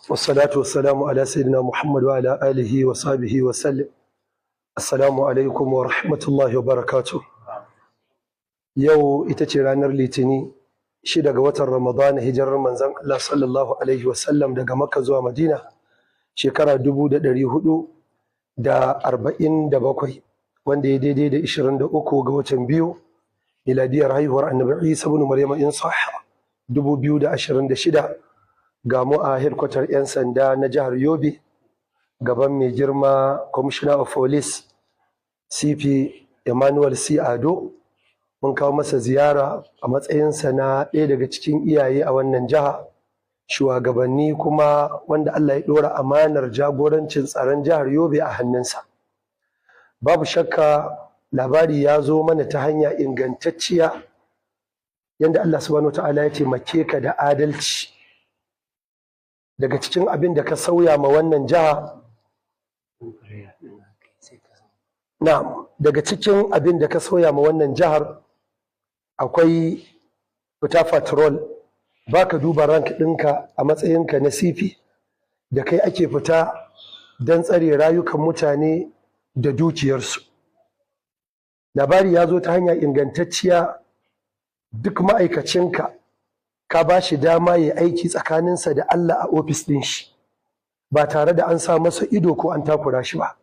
Wassalatu wassalamu ala sayyidina Muhammad wa ala alihi wa sahbihi wa sallim. Assalamu alaikum wa rahmatullahi wa barakatuh. Yau ita ce ranar Litini, 6 ga watan Ramadan, hijirar manzon Allah sallallahu alaihi wa sallam daga Makka zuwa Madina shekara 1447, wanda ya daidai da 23 ga watan 2, miladiyar haihuwar Annabi Isa ibn Maryam in sahha 2026. Ga mu a headquarter 'yan sanda na jihar Yobe, gaban mai girma Commissioner of Police, CP Emmanuel C. Ado. Mun kawo masa ziyara a matsayinsa na ɗaya daga cikin iyaye a wannan jiha, shugabanni kuma wanda Allah ya ɗora amanar jagorancin tsaron jihar Yobe a hannunsa. Babu shakka labari ya zo mana ta hanya ingantacciya yadda Allah subhanahu ta'ala ya taimake ka da adalci. Daga cikin abin da ka sauya ma wannan jiha, na'am, daga cikin abin da ka sauya ma wannan jihar akwai fita patrol, baka duba rank ɗinka a matsayinka na CP, da kai ake fita don tsare rayukan mutane da dukiyarsu. Labari ya zo ta hanya ingantacciya, duk ma'aikacinka ka ba shi dama ya aiki tsakaninsa da Allah a ofis ɗin shi ba tare da an sa masa ido ko an takura shi ba.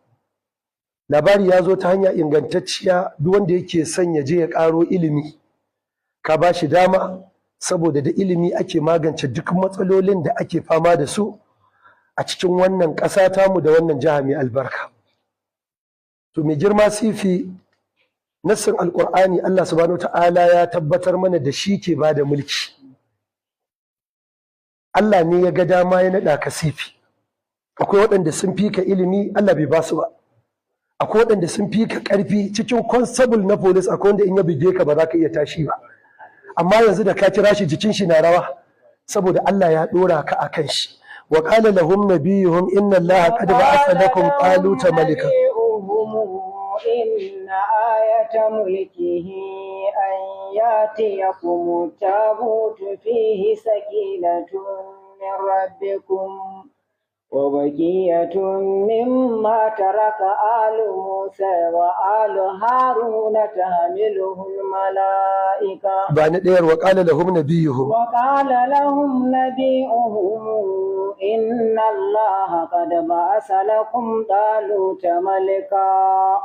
Labari ya zo ta hanya ingantacciya, duk wanda yake son ya je ya ƙaro ilimi ka ba shi dama, saboda da ilimi ake magance duk matsalolin da ake fama da su a cikin wannan ƙasa tamu da wannan jiha mai albarka. To mai girma CP, nassin Alƙur'ani, Allah subhanahu ta'ala ya tabbatar mana da shi ke ba da mulki. Allah ne ya ga dama ya naɗa ka CP. Akwai waɗanda sun fi ka ilimi, Allah bai ba su ba. Akwai waɗanda sun fi ka ƙarfi, cikin constable na police akwai wanda in ya buge ka ba za ka iya tashi ba, amma yanzu da ka kira shi jikin shi na rawa, saboda Allah ya ɗora ka a kan shi. Wa qala lahum nabiyuhum inna Allaha qad ba'atha lakum taluta malika. إن آية ملكه أن يأتيكم التابوت فيه سكينة من ربكم وبقية مما ترك آل موسى وآل هارون تحمله الملائكة. Ba ni ɗayar, wa qala lahum nabiyuhum. وقال لهم نبيهم إن الله قد بعث لكم طالوت ملكا.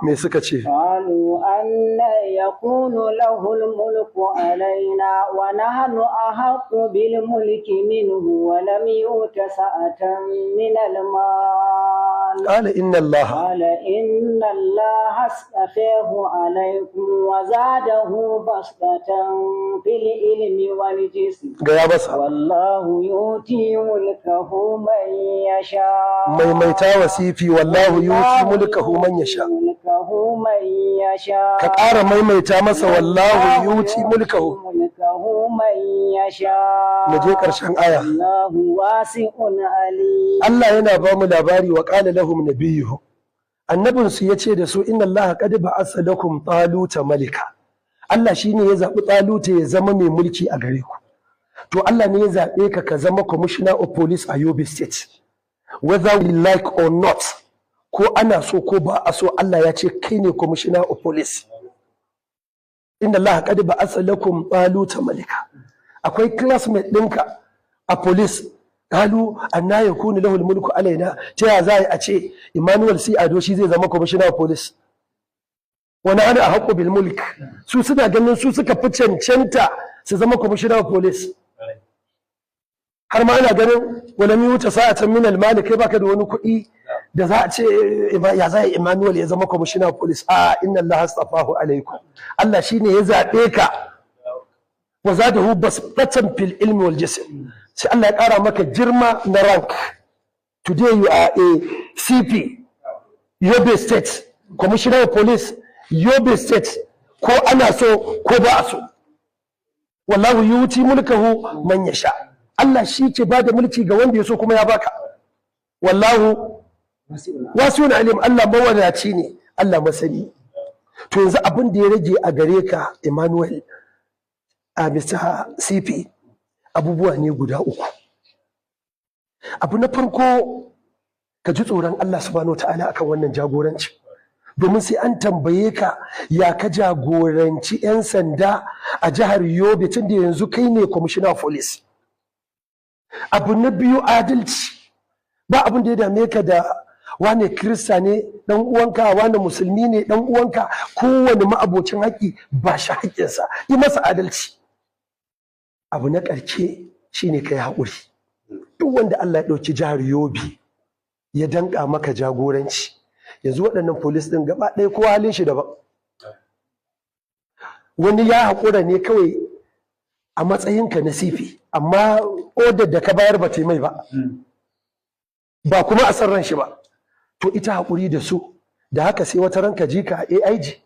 Me suka ce? قالوا أنى يكون له الملك علينا ونحن أحق بالملك منه ولم يؤت سعة من المال. Qala inna Allaha قال إن الله اصطفاه عليكم وزاده بسطة في العلم والجسم. Gaya masa. والله يؤتي ملكه من يشاء. Maimaita wa CP, wallahu yuti mulkahu man yasha. ملكه من يشاء. Ka ƙara maimaita masa, wallahu yuti mulkahu. ملكه من يشاء. Mu je ƙarshen aya. الله واسع عليم. Allah yana ba mu labari, wa qala lahum nabiyuhum, annabinsu ya ce da su, inna Allah qad ba'atha lakum taluta malika. Allah shine ya zaɓi Taluta ya zama mai mulki a gare ku. To Allah ne ya zaɓe ka ka zama Commissioner of Police a Yobe State, whether we like or not, ko ana so ko ba a so, Allah ya ce kai ne Commissioner of Police. Inna Allah qad ba'atha lakum taluta malika. Akwai classmate ɗinka a police, qalu anna yakunu lahu mulku alaina, ta ya za a ce Emmanuel C Ado shi zai zama Commissioner of Police, wa nahnu ahaqqu bil mulk? Su suna ganin su suka fi cancanta su zama Commissioner of Police, har ma ana ganin wa lam yu'ta sa'atan min al mali, kai baka da wani kuɗi da za a ce ya za Emmanuel ya zama Commissioner of Police. A inna Allah astafahu alaikum, Allah shine ya zaɓe ka. Wa zadahu basbatan fil ilmi wal jism, sai Allah ya ƙara maka girma na rank. Today you are a CP, Yobe State, Commissioner of Police, Yobe State, ko ana so ko ba a so. Wallahu yuti mulkahu man yasha, Allah shi ke bada mulki ga wanda ya so, kuma ya baka. Wallahu wasi'un alim, Allah mawadaci ne, Allah masani. To yanzu abin da ya rage a gare ka, Emmanuel, a Mr. CP, abubuwa ne guda uku. Abu na farko, ka ji tsoron Allah subhanahu ta'ala akan wannan jagoranci, domin sai an tambaye ka ya ka jagoranci 'yan sanda a jihar Yobe, tun da yanzu kai ne commissioner of police. Abu na biyu, adalci. Ba abin da ya dame ka da wane Kirista ne dan uwanka, wane Musulmi ne dan uwanka. Kowane ma'abocin haƙƙi, ba shi haƙƙinsa, yi masa adalci. Abu na ƙarshe shine kai haƙuri. Duk wanda Allah ya ɗauki jihar Yobe ya danƙa maka jagoranci, yanzu waɗannan police ɗin gaba ɗaya kowa halin shi daban. Wani ya haƙura ne kawai a matsayinka na CP, amma odar da ka bayar ba ta yi mai ba, ba kuma a san ran shi ba. To ita haƙuri da su, da haka sai wata ranka ji ka AIG.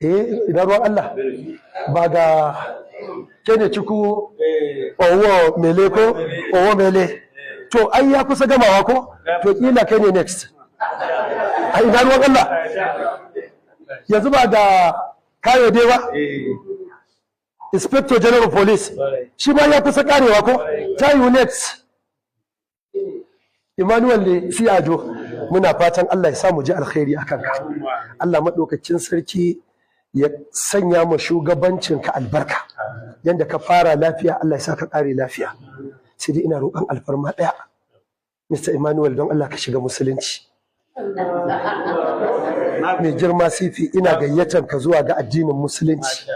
Eh, ina ruwan Allah? Ba ga ke ciku owo mele ko owo mele? To ai ya kusa gamawa ko? To kila kai ne next. Ai ina ruwan Allah? Yanzu ba ga Kayode ba, Inspector General Police, shi ma ya kusa karewa ko? Ta yi next Emmanuel ne Siajo. Muna fatan Allah ya samu ji alkhairi a kanka. Allah maɗaukacin sarki ya sanya ma shugabancinka albarka. Yanda ka fara lafiya, Allah ya sa ka ƙare lafiya. Sai dai ina roƙon alfarma ɗaya, Mr. Emmanuel, don Allah ka shiga Musulunci. Mai girma CP, ina gayyatar ka zuwa ga addinin Musulunci,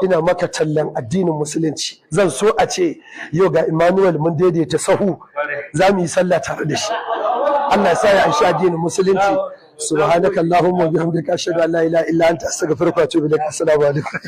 ina maka tallan addinin Musulunci. Zan so a ce yau ga Emmanuel mun daidaita sahu za mu yi sallah tare da shi. Allah ya sa ya anshi addinin Musulunci. Subhanaka Allahumma wa bihamdika, ashhadu an la ilaha illa anta, astaghfiruka wa atubu ilaik. Assalamu alaikum.